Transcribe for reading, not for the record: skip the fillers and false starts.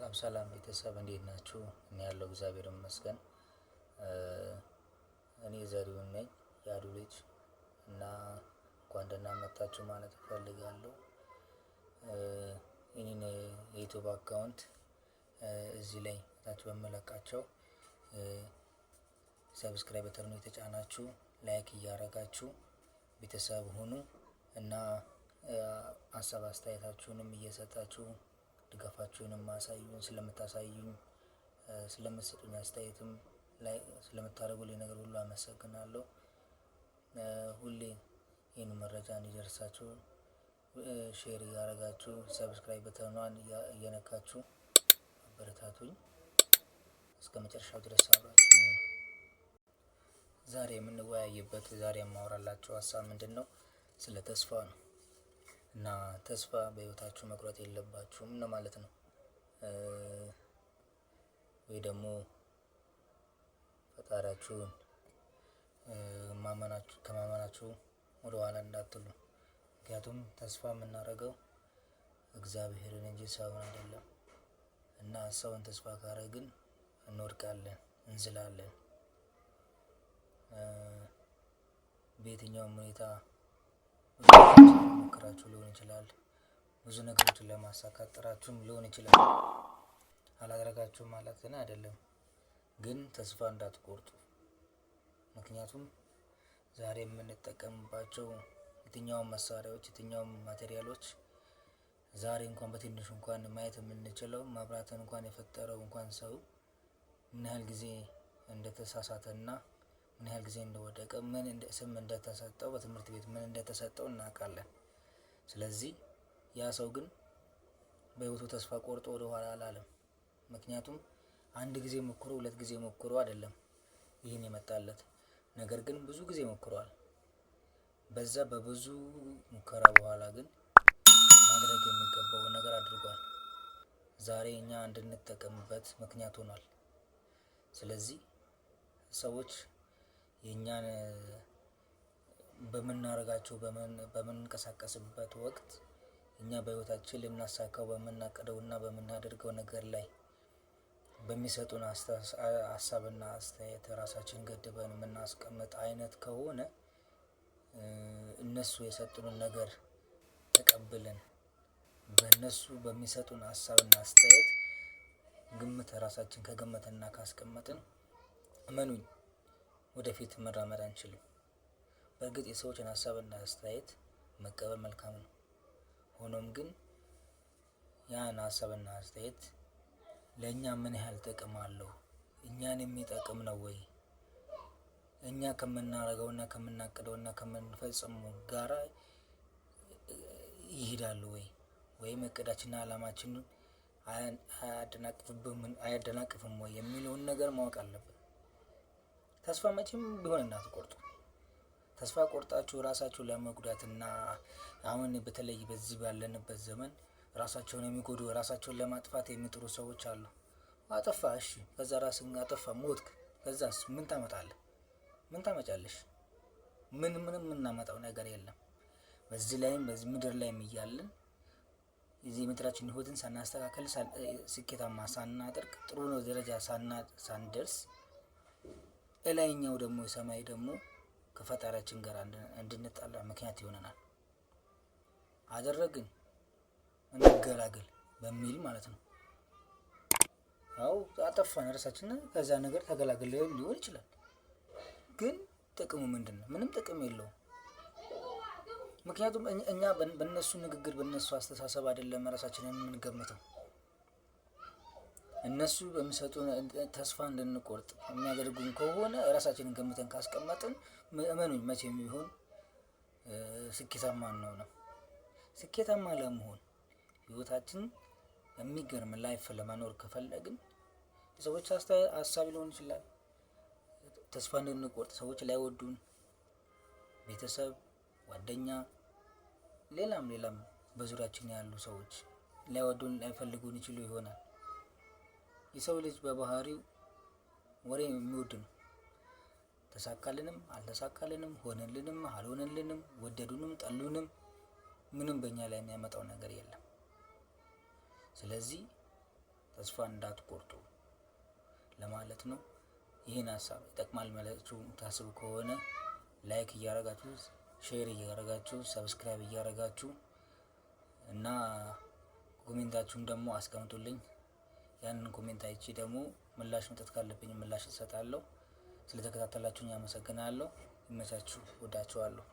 ሰላም ሰላም ቤተሰብ እንዴት ናችሁ? እኔ ያለው እግዚአብሔር ይመስገን። እኔ ዘሪሁን ነኝ የአዱ ልጅ እና እንኳን ደህና መጣችሁ ማለት እፈልጋለሁ። ይህንን የ YouTube account እዚህ ላይ ታች በምለቃቸው subscribe button ኡን የተጫናችሁ like እያረጋችሁ ቤተሰብ ሁኑ እና ሀሳብ አስተያየታችሁንም እየሰጣችሁ ድጋፋችሁንም አሳዩኝ። ስለምታሳዩኝ ስለምትሰጡኝ አስተያየትም ላይ ስለምታደርጉልኝ ነገር ሁሉ አመሰግናለሁ። ሁሌ ይህን መረጃ እንዲደርሳችሁ share እያደረጋችሁ subscribe button ኗን እየነካችሁ አበረታቱኝ። እስከ መጨረሻው ድረስ አብራችሁ። ዛሬ የምንወያይበት ዛሬ የማወራላችሁ ሀሳብ ምንድን ነው? ስለ ተስፋ ነው። እና ተስፋ በህይወታችሁ መቁረጥ የለባችሁም ነው ማለት ነው። ወይ ደግሞ ፈጣሪያችሁን ከማመናችሁ ወደ ኋላ እንዳትሉ። ምክንያቱም ተስፋ የምናደርገው እግዚአብሔርን እንጂ ሰውን አይደለም። እና ሰውን ተስፋ ካረግን እንወድቃለን፣ እንዝላለን። በየትኛውም ሁኔታ ሞክራችሁ ሊሆን ይችላል። ብዙ ነገሮችን ለማሳካት ጥራችሁም ሊሆን ይችላል። አላደረጋችሁም ማለት ግን አይደለም። ግን ተስፋ እንዳትቆርጡ። ምክንያቱም ዛሬ የምንጠቀምባቸው የትኛውም መሳሪያዎች የትኛውም material ኦች ዛሬ እንኳን በትንሹ እንኳን ማየት የምንችለው መብራትን እንኳን የፈጠረው እንኳን ሰው ምን ያህል ጊዜ እንደተሳሳተና ምን ያህል ጊዜ እንደወደቀ ምን ስም እንደተሰጠው በትምህርት ቤት ምን እንደተሰጠው እናውቃለን። ስለዚህ ያ ሰው ግን በህይወቱ ተስፋ ቆርጦ ወደ ኋላ አላለም። ምክንያቱም አንድ ጊዜ ሞክሮ ሁለት ጊዜ ሞክሮ አይደለም ይህን የመጣለት፣ ነገር ግን ብዙ ጊዜ ሞክሯል። በዛ በብዙ ሙከራ በኋላ ግን ማድረግ የሚገባውን ነገር አድርጓል። ዛሬ እኛ እንድንጠቀምበት ምክንያት ሆኗል። ስለዚህ ሰዎች የእኛን በምናደርጋቸው በምንንቀሳቀስበት ወቅት እኛ በህይወታችን ልናሳካው በምናቅደውና በምናደርገው ነገር ላይ በሚሰጡን ሀሳብና አስተያየት ራሳችን ገድበን የምናስቀምጥ አይነት ከሆነ እነሱ የሰጡንን ነገር ተቀብለን በእነሱ በሚሰጡን ሀሳብና አስተያየት ግምት ራሳችን ከገመትና ካስቀመጥን እመኑኝ ወደፊት መራመድ አንችልም። በእርግጥ የሰዎችን ሀሳብና አስተያየት መቀበል መልካም ነው። ሆኖም ግን ያን ሀሳብና አስተያየት ለእኛ ምን ያህል ጥቅም አለው? እኛን የሚጠቅም ነው ወይ? እኛ ከምናደርገውና ከምናቅደውና ከምንፈጽመው ጋራ ይሄዳሉ ወይ? ወይም እቅዳችንና አላማችንን አያደናቅፍም ወይ የሚለውን ነገር ማወቅ አለብን። ተስፋ መቼም ቢሆን እንዳትቆርጡ። ተስፋ ቆርጣችሁ ራሳችሁ ለመጉዳትና አሁን በተለይ በዚህ ባለንበት ዘመን ራሳቸውን የሚጎዱ ራሳቸውን ለማጥፋት የሚጥሩ ሰዎች አሉ። አጠፋ፣ እሺ፣ ከዛ ራስን አጠፋ፣ ሞትክ። ከዛስ ምን ታመጣለህ? ምን ታመጫለሽ? ምን ምንም የምናመጣው ነገር የለም። በዚህ ላይም በዚህ ምድር ላይም እያለን የዚህ የምድራችን ህይወትን ሳናስተካከል ስኬታማ ሳናደርግ ጥሩ ነው ደረጃ ሳንደርስ እላይኛው ደግሞ የሰማይ ደግሞ ከፈጣሪያችን ጋር እንድንጣላ ምክንያት ይሆነናል። አደረግን እንገላገል በሚል ማለት ነው። አው አጠፋን ራሳችንን ከዛ ነገር ተገላገል ሊሆን ይችላል። ግን ጥቅሙ ምንድን ነው? ምንም ጥቅም የለውም። ምክንያቱም እኛ በእነሱ ንግግር በእነሱ አስተሳሰብ አይደለም ራሳችንን የምንገምተው። እነሱ በሚሰጡ ተስፋ እንድንቆርጥ የሚያደርጉን ከሆነ ራሳችንን ገምተን ካስቀመጥን እመኑኝ መቼም ቢሆን ስኬታማ አንሆንም። ስኬታማ ለመሆን ህይወታችን የሚገርም life ለመኖር ከፈለግን የሰዎች ሀሳብ ሊሆን ይችላል፣ ተስፋ እንድንቆርጥ ሰዎች ላይወዱን፣ ቤተሰብ፣ ጓደኛ፣ ሌላም ሌላም በዙሪያችን ያሉ ሰዎች ላይወዱን ላይፈልጉን ይችሉ ይሆናል። የሰው ልጅ በባህሪው ወሬ የሚወድ ነው። ተሳካልንም አልተሳካልንም፣ ሆነልንም አልሆነልንም፣ ወደዱንም ጠሉንም ምንም በእኛ ላይ የሚያመጣው ነገር የለም። ስለዚህ ተስፋ እንዳትቆርጡ ለማለት ነው። ይህን ሀሳብ ይጠቅማል ማለችሁ ታስቡ ከሆነ like እያረጋችሁ፣ share እያረጋችሁ፣ subscribe እያረጋችሁ እና comment ኣችሁን ደግሞ አስቀምጡልኝ። ያንን comment አይቼ ደግሞ ምላሽ መስጠት ካለብኝ ምላሽ እሰጣለሁ። ስለተከታተላችሁኝ አመሰግናለሁ። ይመቻችሁ። ወዳችኋለሁ።